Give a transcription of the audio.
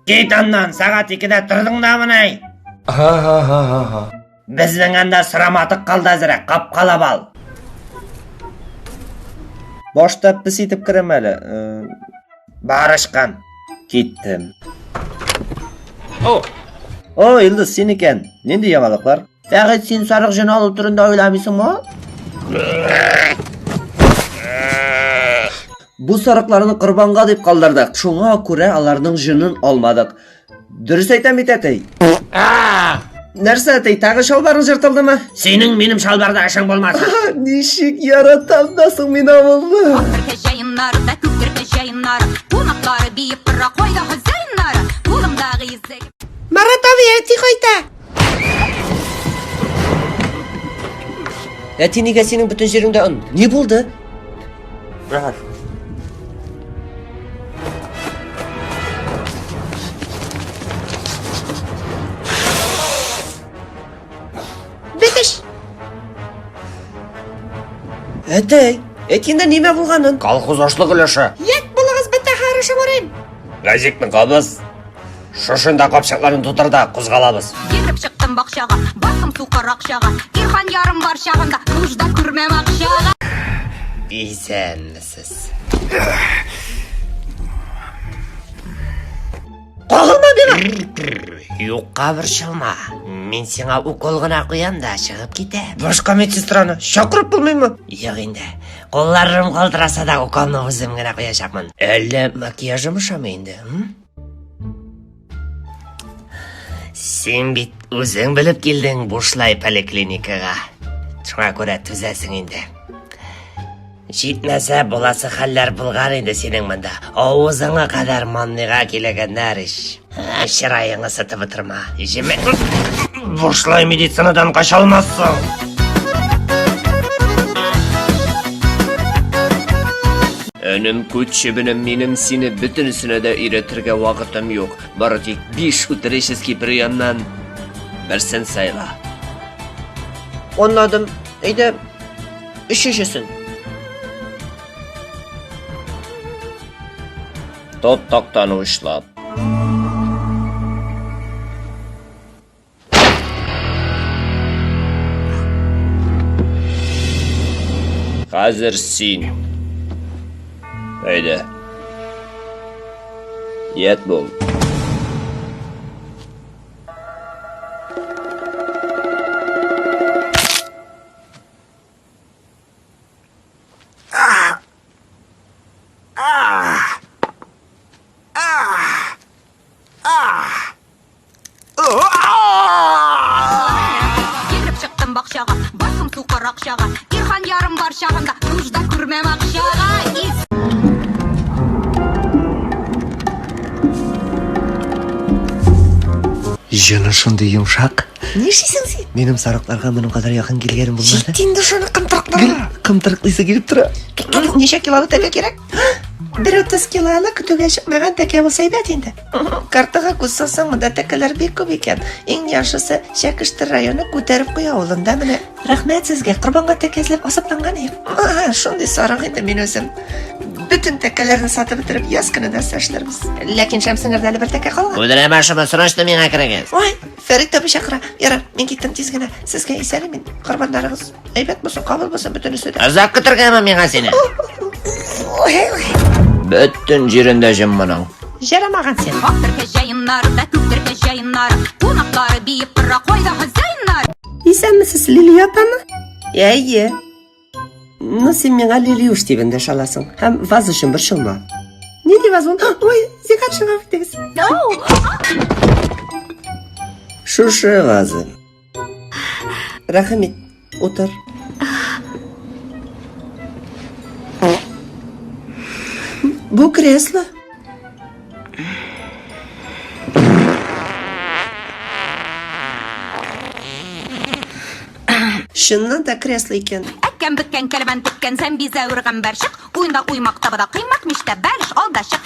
Кит аннан, сәгать икедә тордың да мени? Ха-ха-ха-ха-ха. Безнең анда сыраматык калды әзрәк, капкалап ал. Башта пес итеп керәм әле. Бар ычкын. Киттем. О! О, Илдус, син икән. Нинди яңалыклар? Фәрит, син сарык җене алу турында уйламыйсыңмы? Бу сарыкларны корбанга дип калдырдык. Шуңа күрә аларның җенен алмадык. Дөрес әйтәм бит, әтей. Нәрсә, әтей, тагы чалбарың җыртылдымы? Синең минем чалбарда эшең булмасын. Ничек яратам да соң мин авылны. Ак җыеннар да күк керпе җыеннар, кунаклары биеп тора, кайда хозяиннары? Кулымдагы йөзек. Марат абый, әти кайта. Әти, нигә синең бөтен җиреңдә он? Ни булды? Рәхәт. Бетеш. Әтәй, әйткәндә нимә булганын? Колхоз ашлык өлеше. Ят булыгыз бетә харышы барыйм. Газикны кабыз. Шушында капчыкларын тутыр да кузгалабыз. Йөгереп чыктым бакчага, басым сукыр акчага. Ирхан ярым бар чагында, нужда күрмәм акчага. Исәнмесез. Кагылма миңа! Юкка борчылма. Мин сиңа укол гына куям да чыгып китәм. Башка медсестраны чакырып булмыймы? Юк инде. Кулларым калтыраса да уколны үзем генә куячакмын. Әллә макияжым ошамый инде, м? Син бит үзең белеп килдең бушлай поликлиникага. Шуңа күрә түзәсең инде. Җитмәсә, буласы хәлләр булган инде синең монда. Авызыңа кадәр манныйга килгәннәр ич. Чыраеңны сытып утырма. Җеме... Бушлай медицинадан кача алмассың. Энем, күт чебенем, минем сине бөтенесенә дә өйрәтергә вакытым юк. Бары тик биш утреческий приемнан берсен сайла. Анладым. Әйдә, өченчесен. Тот тактаны учлап. Хәзер син. Әйдә. Ят бул. Йөгереп чыктым бакчага, басым сукыр акчага. Ирхан ярым бар чагында, нужда күрмәм акчага. Ис Җаны шундый йомшак. Нишлисең син? Минем сарыкларга моның кадәр якын килгәнем булмады. Җитте инде шуны кымтырыкларга. Кымтырыклыйсы килеп тора. Ничә килолы тәкә кирәк? Бер утыз килолы көтүгә чыкмаган тәкә булса әйбәт инде. Картага күз салсаң, монда тәкәләр бик күп икән. Иң яхшысы Чәкештер районы Күтәреп куй авылында менә. Рәхмәт сезгә, корбанга тәкә эзләп азапланган идем. Шундый сарык инде мин үзем. Бөтен тәкәләрне сатып бетереп, яз көне нәрсә эшләрбез? Ләкин Шәмсеңердә әле бер тәкә калган. Үдерәм ашымы, срочно миңа керегез. Ой, Фәрит абый чакыра. Ярар, мин киттем тиз генә. Сезгә исән-имин. Корбаннарыгыз әйбәт булсын, кабул булсын бөтенесе дә. Озак көтергәме миңа сине? Бөтен җирендә җем моның. Җарамаган син. Ак терпе җыеннар да күк терпе җыеннар, кунаклары биеп тора, кайда хозяиннар? Исәнмесез, Лилия апамы? Әйе. Ну, син миңа Лилиуш дип эндәшә аласың. Һәм ваз өчен борчылма. Нинди ваз ул? Ой, зинһар чыгып итегез. Шушы вазы. Рәхим ит, утыр. Бу кресло. Чыннан да кресло икән. Әккән бөккән кәрван теккән зәмби зәвер гамбәр чык, уйнда уймак табада кыймак мичтә бәлеш ал да чык.